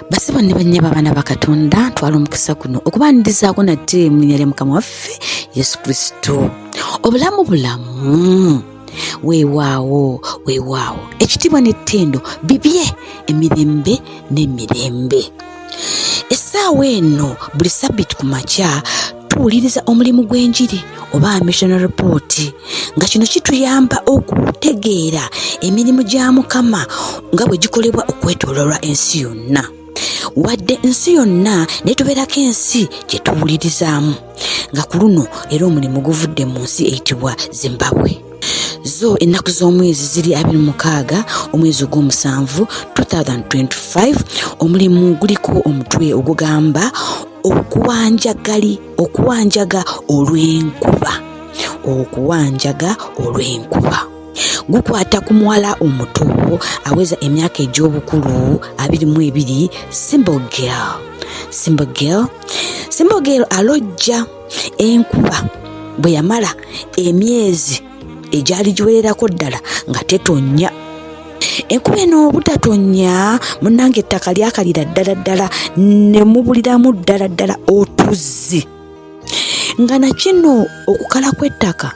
Basebo ne bannyabo, abaana ba Katonda, ntwala omukisa guno okubaanirizaako nate mu linnya lya Mukama waffe Yesu Kristo. Obulamu bulamu, weewaawo weewaawo, ekitiibwa n'ettendo bibye emirembe n'emirembe. Essaawa eno buli sabbiiti ku makya tuwuliriza omulimu gw'enjiri oba missionary report, nga kino kituyamba okutegeera emirimu gya Mukama nga bwe gikolebwa okwetoololwa ensi yonna. Wadde nsi yonna, naye tubeerako ensi gye tuwulirizaamu, nga ku luno era omulimu guvudde mu nsi eyitibwa Zimbabwe. Zo ennaku z'omwezi ziri 26 omwezi ogw'omusanvu 2025. Omulimu guliko omutwe ogugamba okuwanjagali, okuwanjaga olw'enkuba. Okuwanjaga olw'enkuba gukwata ku muwala omuto aweza emyaka egy'obukulu 22, Simple Girl. Simple Girl, Simple Girl alojja enkuba bwe yamala emyezi egyali giwererako ddala nga tetonnya. Enkuba eno obutatonnya, munnange, ettaka lyakalira ddala ddala ne mubuliramu ddala ddala otuzzi. Nga nakino okukala kw'ettaka,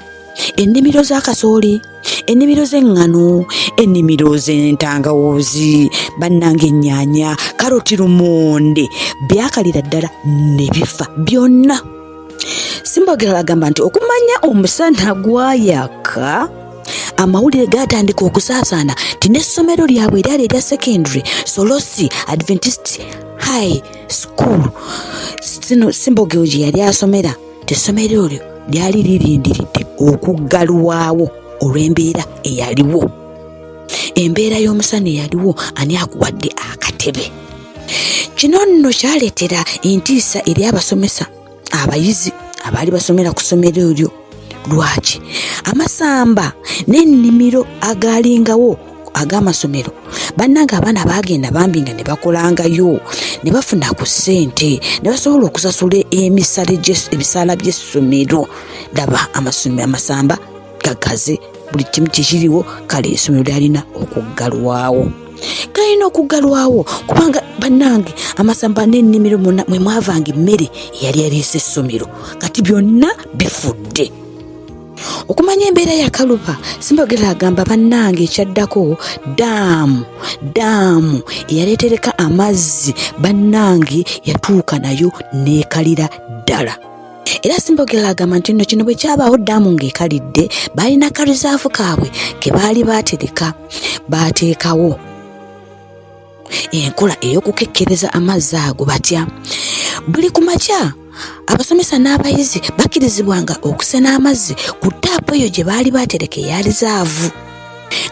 ennimiro z'akasooli, ennimiro z'eŋŋano, ennimiro z'entangawuuzi, bannange, ennyaanya, karoti, lumonde, byakalira ddala ne bifa byonna. Simbagala agamba nti okumanya omusana gwayaka, amawulire gaatandika okusaasaana nti n'essomero lyabwe eryali erya secondary, Solosi Adventist High School, Simbogeo gye yali asomera, nti essomero eryo lyali lirindiridde okuggalwawo olw'embeera eyaliwo, embeera y'omusana eyaliwo. Ani akuwadde akatebe? Kino nno kyaleetera entiisa eri abasomesa, abayizi abaali basomera ku ssomero eryo. Lwaki? Amasamba n'ennimiro agaalingawo ag'amasomero, bannange, abaana baagenda bambi nga ne bakolangayo ne bafuna ku ssente ne basobola okusasula emisale, ebisaala by'essomero. Laba amasomero, amasamba gagaze, buli kimu kikiriwo. Kale essomero lyalina okuggalwawo, galina okuggalwawo, kubanga bannange amasamba n'ennimiro mwonna mwe mwavanga emmere eyali yaliisa essomero, kati byonna bifudde. Okumanya embeera yakaluba, Simbogera agamba, bannange, ekyaddako, daamu, daamu eyaleetereka amazzi, bannange, yatuuka nayo n'ekalira ddala. Era Simbogera agamba nti nno kino bwe kyabaawo, daamu ng'ekalidde, baalina ka reserve kaabwe ke baali baatereka. Baateekawo enkola ey'okukekkereza amazzi ago. Batya? Buli ku makya abasomesa n'abayizi bakkirizibwanga okusena amazzi ku taapu eyo gye baali baatereka eya reserve,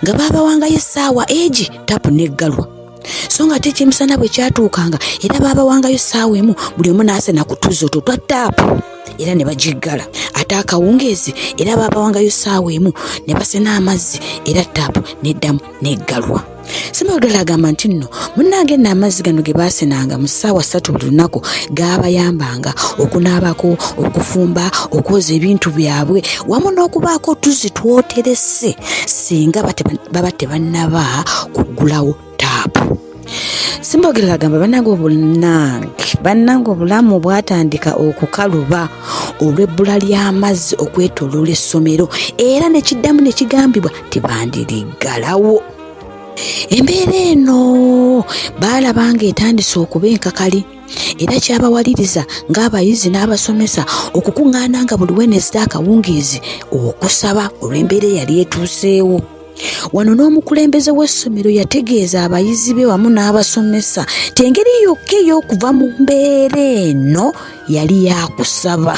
nga baabawangayo essaawa egi taapu n'eggalwa. So nga ate ekyemisana bwe kyatuukanga, era baabawangayo essaawa emu, buli omu n'asena ku tuzzi otwo twa taapu, era ne bagiggala. Ate akawungeezi era baabawangayo essaawa emu ne basena amazzi, era taapu n'eddamu n'eggalwa. Simbogera agamba nti nno munnange nno amazzi gano ge baasenanga mu ssaawa 3 buli lunaku gaabayambanga okunaabako, okufumba, okwoza ebintu byabwe, wamu n'okubaako otuzzi twoterese singa baba tebannaba kuggulawo taapu. Simbogera agamba, bannange, obunange, bannange, obulamu bwatandika okukaluba olw'ebbula ly'amazzi okwetooloola essomero, era ne kiddamu ne kigambibwa tibandiriggalawo. Embeera eno baalaba ng'etandise okuba enkakali, era kyabawaliriza ng'abayizi n'abasomesa okukuŋŋaana nga buli Wednesday akawungeezi okusaba olw'embeera eyali etuuseewo. Wano n'omukulembeze w'essomero yategeeza abayizi be wamu n'abasomesa nti engeri yokka ey'okuva mu mbeera eno yali yakusaba.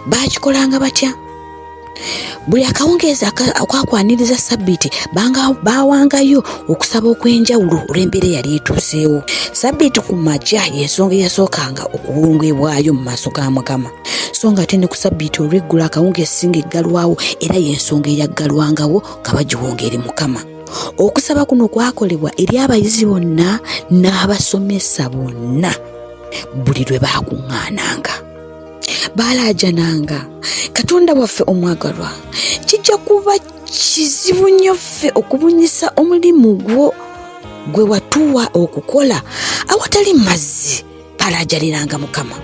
Baakikolanga batya? Buli akawungeezi akakwaniriza sabbiiti baawangayo okusaba okw'enjawulo olw'embeera eyali etuuseewo. Sabbiiti ku makya y'ensonga eyasookanga okuwongebwayo mu maaso ga Mukama, so nga ate ne ku sabbiiti olw'eggulo akawungeezi singa eggalwawo, era y'ensonga eyaggalwangawo nga bagiwonga eri Mukama. Okusaba kuno kwakolebwa eri abayizi bonna n'abasomesa bonna buli lwe baakuŋŋaananga. Baalaajananga, "Katonda waffe omwagalwa, kijja kuba kizibu nnyo ffe okubunyisa omulimu gwo gwe watuwa okukola awatali mazzi balaajaniranga Mukama.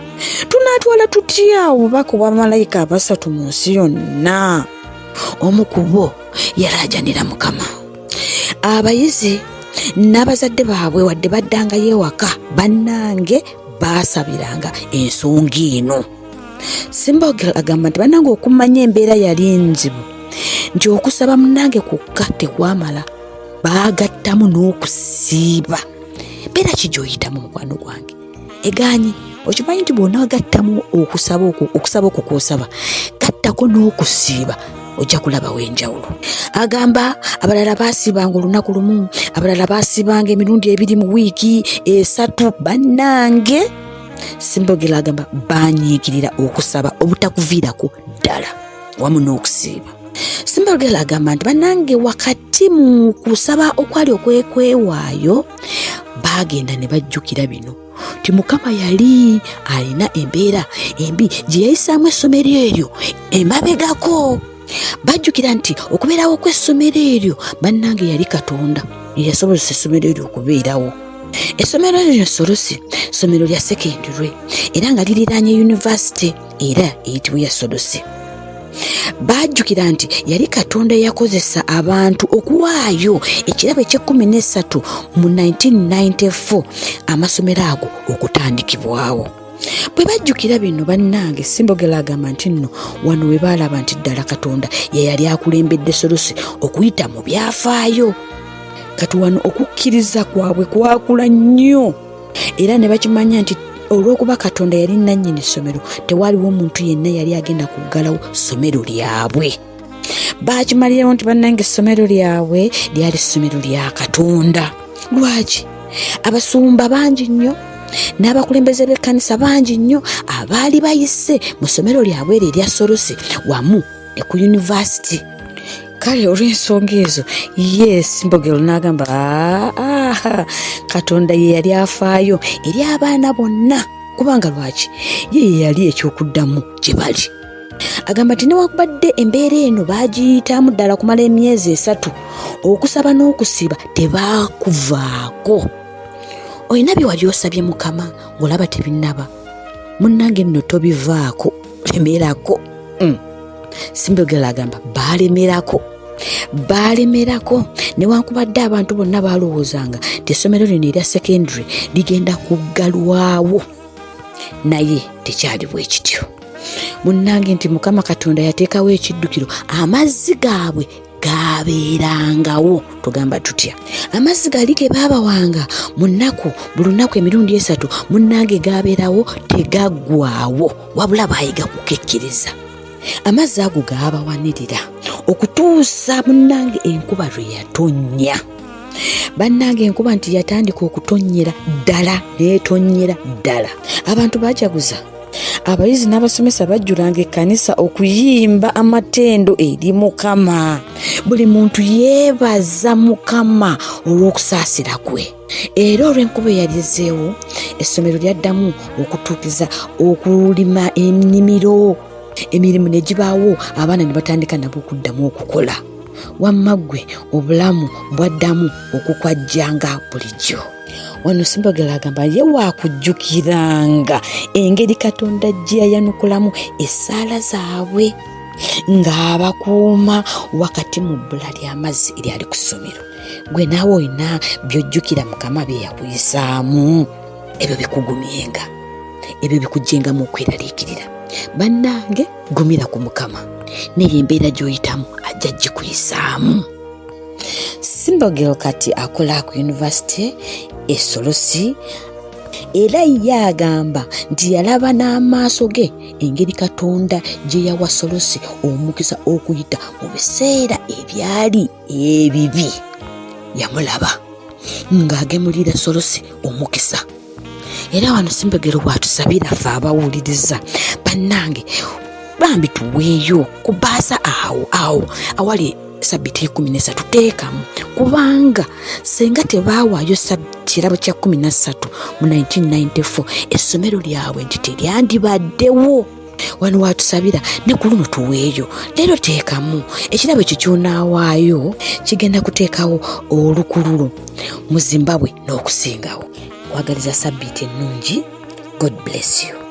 Tunaatwala tutya obubaka obwa bamalayika abasatu mu nsi yonna? Omu ku bo yalaajanira Mukama. Abayizi n'abazadde baabwe wadde baddangayo ewaka, bannange baasabiranga ensonga eno. Simbogel agamba nti bannange okumanya embeera yali nzibu nti okusaba munnange kwokka tekwamala, baagattamu n'okusiiba. Mbeera ki gy'oyitamu mukwano gwange egaanyi? Okimanyi nti bw'onaagattamu okusaba okwo, okusaba okwo kw'osaba gattako n'okusiiba, ojja kulabawo enjawulo. Agamba abalala baasiibanga olunaku lumu, abalala baasiibanga emirundi 2 mu wiiki 3. Bannange Simbogela agamba banyiikirira okusaba obutakuviirako ddala wamu n'okusiiba. Simbogela agamba nti bannange wakati mu kusaba okwali okwekwewaayo baagenda ne bajjukira bino nti Mukama yali alina embeera embi gye yayisaamu essomero eryo emabegako. Bajjukira nti okubeerawo kw'essomero eryo bannange yali Katonda eyasobozesa essomero eryo okubeerawo. Essomero eryo Sorosi ssomero lya sekendule era nga liriraanye yunivasite era eyitibwa ya Sorosi. Baajjukira nti yali Katonda eyakozesa abantu okuwaayo ekirabo eky'ekkumi n'esatu mu 1994 amasomero ago okutandikibwawo. Bwe bajjukira bino bannange, Simbogela agamba nti nno wano we baalaba nti ddala Katonda ye yali akulembedde Sorosi okuyita mu byafaayo. Kati wano okukkiriza kwabwe kwakula nnyo era ne bakimanya nti olw'okuba Katonda yali nnannyini ssomero, tewaaliwo muntu yenna yali agenda kuggalawo ssomero lyabwe. Baakimalirawo nti bannange essomero lyabwe lyali ssomero lya Katonda. Lwaki? Abasumba bangi nnyo n'abakulembeze b'ekkanisa bangi nnyo abaali bayise mu ssomero lyabwe eryo erya Sorosi wamu ne ku yunivasite. Kale olw'ensonga ezo ye Simbogelo n'agamba Katonda ye yali afaayo eri abaana bonna, kubanga lwaki ye ye yali eky'okuddamu gye bali. Agamba nti newankubadde embeera eno baagiyitamu ddala kumala emyezi 3, okusaba n'okusiiba tebaakuvaako. Olina bye wali osabye Mukama ng'olaba tebinnaba, munnange nno tobivaako, lemerako. Simbogela agamba baalemerako, baalemerako newankubadde abantu bonna baalowoozanga nti essomero lino erya secondary ligenda kuggalwawo, naye tekyali bwe kityo. Munnange nti Mukama Katonda yateekawo ekiddukiro, amazzi gaabwe gaabeerangawo. Tugamba tutya? Amazzi gali ge baabawanga mu nnaku, buli lunaku emirundi 3, munnange gaabeerawo tegaggwaawo, wabula baayiga kukekkiriza. Amazzi ago gaabawanirira okutuusa munnange enkuba lwe yatonnya. Bannange enkuba nti yatandika okutonnyera ddala n'etonnyera ddala. Abantu baajaguza, abayizi n'abasomesa bajjulanga ekkanisa okuyimba amatendo eri Mukama. Buli muntu yeebaza Mukama olw'okusaasira kwe. Era olw'enkuba eyalizeewo, essomero lyaddamu okutuukiza okulima ennimiro. Emirimu ne gibaawo, abaana ne batandika nabo okuddamu okukola. Wamma ggwe obulamu bwaddamu okukwajjanga bulijjo. Wano Simbogela agamba ye waakujjukiranga engeri Katonda gye yayanukulamu essaala zaabwe ng'abakuuma wakati mu bbula ly'amazzi eryali ku ssomero. Gwe naawe olina by'ojjukira Mukama bye yakuyisaamu, ebyo bikugumyenga, ebyo bikugyengamu okweraliikirira. Bannange gumira ku Mukama, naye embeera gy'oyitamu ajja gikuyisaamu. Simbogel kati akola ku yunivasite e Sorosi, era ye agamba nti yalaba n'amaaso ge engeri Katonda gye yawa Sorosi omukisa okuyita mu biseera ebyali ebibi. Yamulaba ng'agemulira Sorosi omukisa. Era wano Simbogelo bw'atusabira ffe abawuliriza, bannange bambi tuweeyo ku bbaasa awo awo awali sabiti 13 teekamu, kubanga senga tebaawaayo kirabo kya 13 mu 1994 essomero lyabwe nti teryandibaddewo. Wano watusabira ne ku luno tuweeyo. Leero teekamu ekirabo ekyo ky'onaawaayo, kigenda kuteekawo olukululo mu Zimbabwe n'okusingawo. Nkwagaliza sabbiiti ennungi. God bless you.